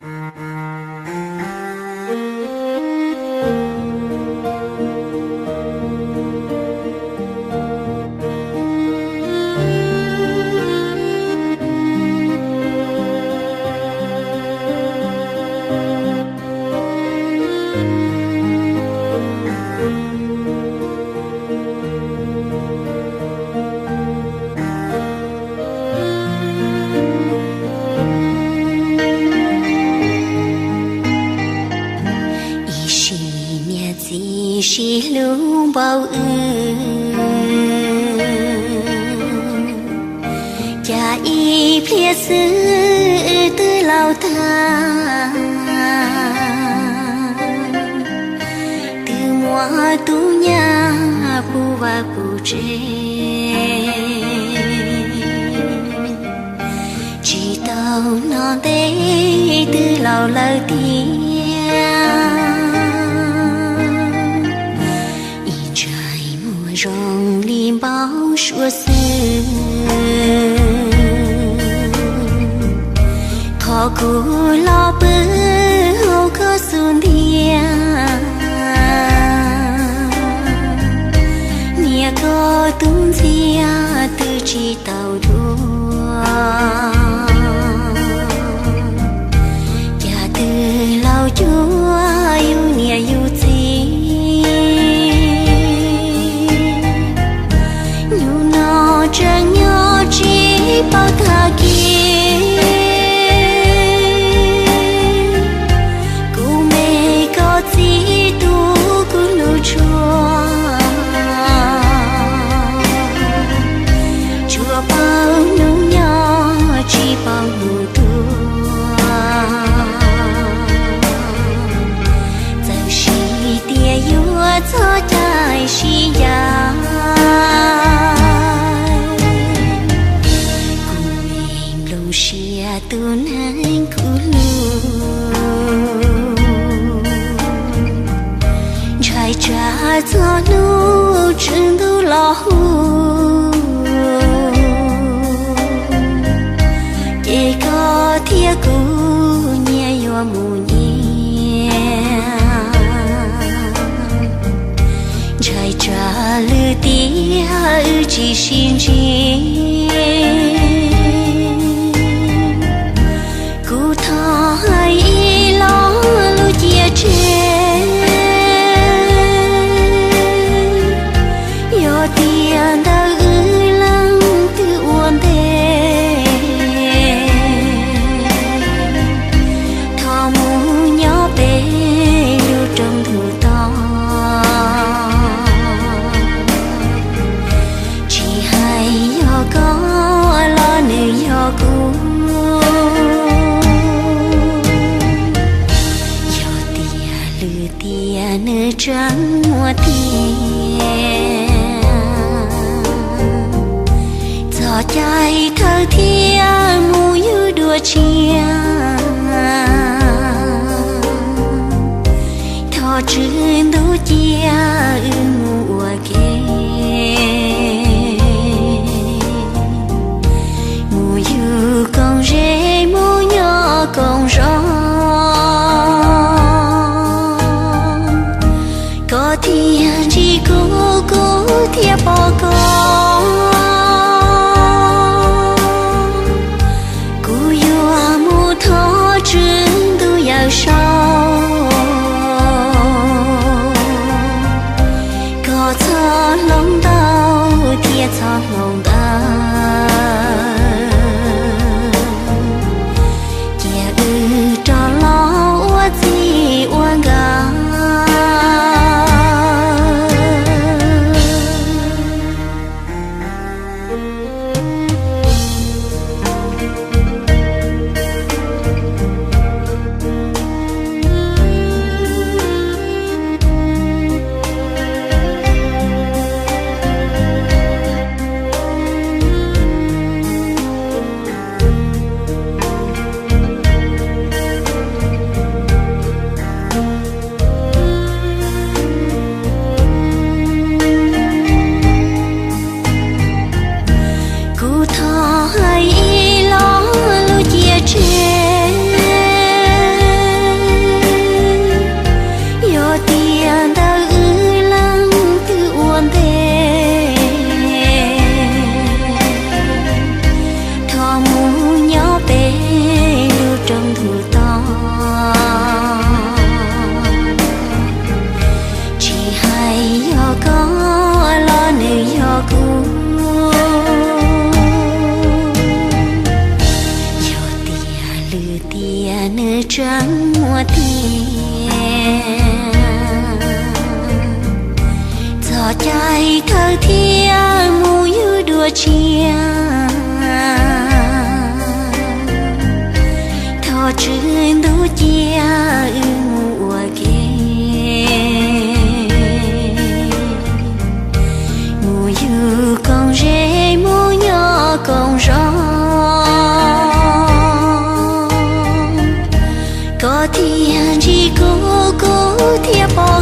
Ib sim niam txiv sib hlub npaum wb, cas ib pliag xwb wb twb laus tag. Twb muaj tub nyab puv vaj puv tsev, tsis tau hnov ntev twb laus lawm tiag. Ib ntsais muag zoo li npau suav xwb, qhov kuv los pw hauv koj xub ntiag. Niam koj tus ntxhiab twb tsis tau dua, cas twb laus cuag yus niam yus txiv. Nyuj no tseem nyob tsis paub tag kis, kuv me koj txiv tu kuv lub tshua. Tsuas paub hnub nyob tsis paub hnub tuag, txawm siv tias yuav txhob caij sib ncaim. Kuv me nplooj siab tus neeg kuv hlub, ntshai tsam txog hnub tsw ntuj los hu, ces koj thiab kuv nyias yuav mus nyias. Ntshai tsam lwm tiam wb tsis sib ntsib, kuv thov hais ib lo lus cia tseg. Yog tias ntawm wb leej twg ua ntej, thov mus nyob pem lub rooj ntug tod. Tsis hais yog koj los nws yog kuv, yog tias lwm tiam nws tseem muaj tiag, txog caij thawj thiab mus yug dua tshiab. Thov tswv ntuj cia wb mus ua ke, mus yug koom zej mus nyob koom zos. Koj thiaj ntsib kuv, kuv thiaj pom koj. Kuv yuav mus thov tswv ntuj yawm saub, koj txhob hloov ntau thiab txhob hloov ntawv, cia wb rov los ua txij ua nkawm. Tseeb muaj tiag, txog caij kawg thiaj mus yug dua tshiab. Thov Tswv Ntuj cia wb mus ua ke, mus yug koom ze mus nyob koom zoo, koj thiaj ntsib kuv, kuv thiaj pom